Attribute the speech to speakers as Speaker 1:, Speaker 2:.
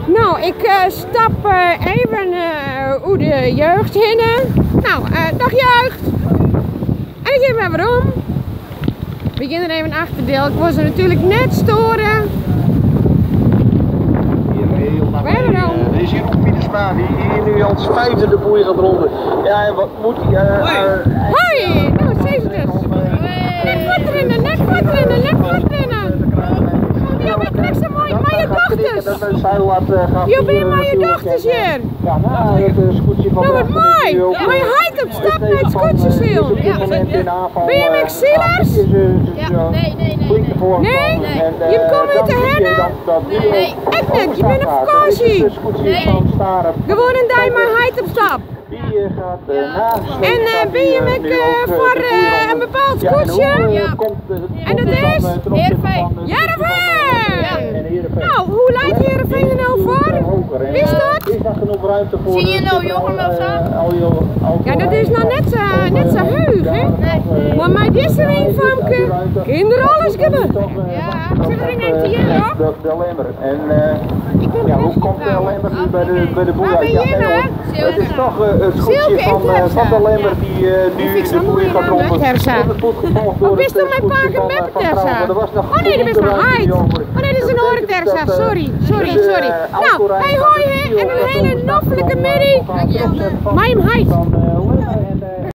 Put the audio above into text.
Speaker 1: No, ik stap even oer de jeugd hinne. No, dag jeugd! En ik gean wer werom. We gean der even achterdel. Ik wol se natuerlik net stoaren. Wer werom.
Speaker 2: Er is Jeroen Pietersma die hier nu als vijfde de boei gaat ronden. Ja, en wat moet hij...
Speaker 1: Hoi! No, sis it ris. Net fuortrinnen, net fuortrinnen, net fuortrinnen. Jo binne krekt sa moai mei je dochters. Jo binne mei je dochters hjir.
Speaker 2: Ja, nou, het skûtsje van
Speaker 1: No, wat moai. Mei heit op stap nei it skûtsjesilen. Binne jim ek silers?
Speaker 2: Ja,
Speaker 3: Nee, nee, nee.
Speaker 1: Nee? Jim komme út De Herne?
Speaker 3: Nee.
Speaker 1: Ek net, je binne op fakânsje.
Speaker 3: Nee.
Speaker 1: Gewoan in dei mei heit op stap.
Speaker 2: Die gaat na
Speaker 1: En binne jim ek foar in bepaald skûtsje?
Speaker 3: Ja.
Speaker 1: En dat is?
Speaker 3: Heerenveen.
Speaker 1: Hearrenfean! No, hoe leit Hearrenfean der no foar? Witst dat?
Speaker 2: Is daar genoeg ruimte voor?
Speaker 3: Zie je nou jongen of zo?
Speaker 1: Ja, dat is noch net sa heech, hè?
Speaker 3: Nee.
Speaker 1: Mar mei dizze wyn, famke, kin der alles gebeure.
Speaker 3: Ja.
Speaker 1: Sit der yn te hearren, hoor?
Speaker 2: De Lemmer. En
Speaker 1: Ik ben
Speaker 2: ja, hoe komt de Lemmer nu bij de boei
Speaker 1: Waar
Speaker 2: uit?
Speaker 1: ben
Speaker 2: Ja,
Speaker 1: je,
Speaker 2: nee,
Speaker 1: hè?
Speaker 2: hoor. Het is toch het skûtsje
Speaker 1: Silke
Speaker 2: van,
Speaker 1: en
Speaker 2: van de Lemmer die nu
Speaker 1: vind ik
Speaker 2: de
Speaker 1: zo'n
Speaker 2: boei
Speaker 1: mooie
Speaker 2: gaat
Speaker 1: naam, hè,
Speaker 2: ronden.
Speaker 1: Tersa.
Speaker 2: Het wordt gevolgd door
Speaker 1: Oh, bist
Speaker 2: het,
Speaker 1: du mijn
Speaker 2: skûtsje
Speaker 1: pake
Speaker 2: van,
Speaker 1: en
Speaker 2: van
Speaker 1: beppe,
Speaker 2: Trouw.
Speaker 1: Tersa?
Speaker 2: Maar er was nog
Speaker 1: Oh nee, dat is
Speaker 2: voldoende
Speaker 1: mijn
Speaker 2: ruimte
Speaker 1: heit.
Speaker 2: nu over.
Speaker 1: Oh nee, dat is een
Speaker 2: Dat
Speaker 1: oare
Speaker 2: betekent
Speaker 1: Tersa.
Speaker 2: dat,
Speaker 1: Sorry, sorry,
Speaker 2: dus,
Speaker 1: sorry. Nou,
Speaker 2: Alcorijn
Speaker 1: hey
Speaker 2: gaat
Speaker 1: hoi
Speaker 2: het
Speaker 1: hè,
Speaker 2: duo
Speaker 1: en een
Speaker 2: gaat
Speaker 1: hele
Speaker 2: overstappen
Speaker 1: noflike
Speaker 2: van,
Speaker 1: middei.
Speaker 2: van het opzet van
Speaker 1: Mei jim heit.
Speaker 2: van, Lemmer en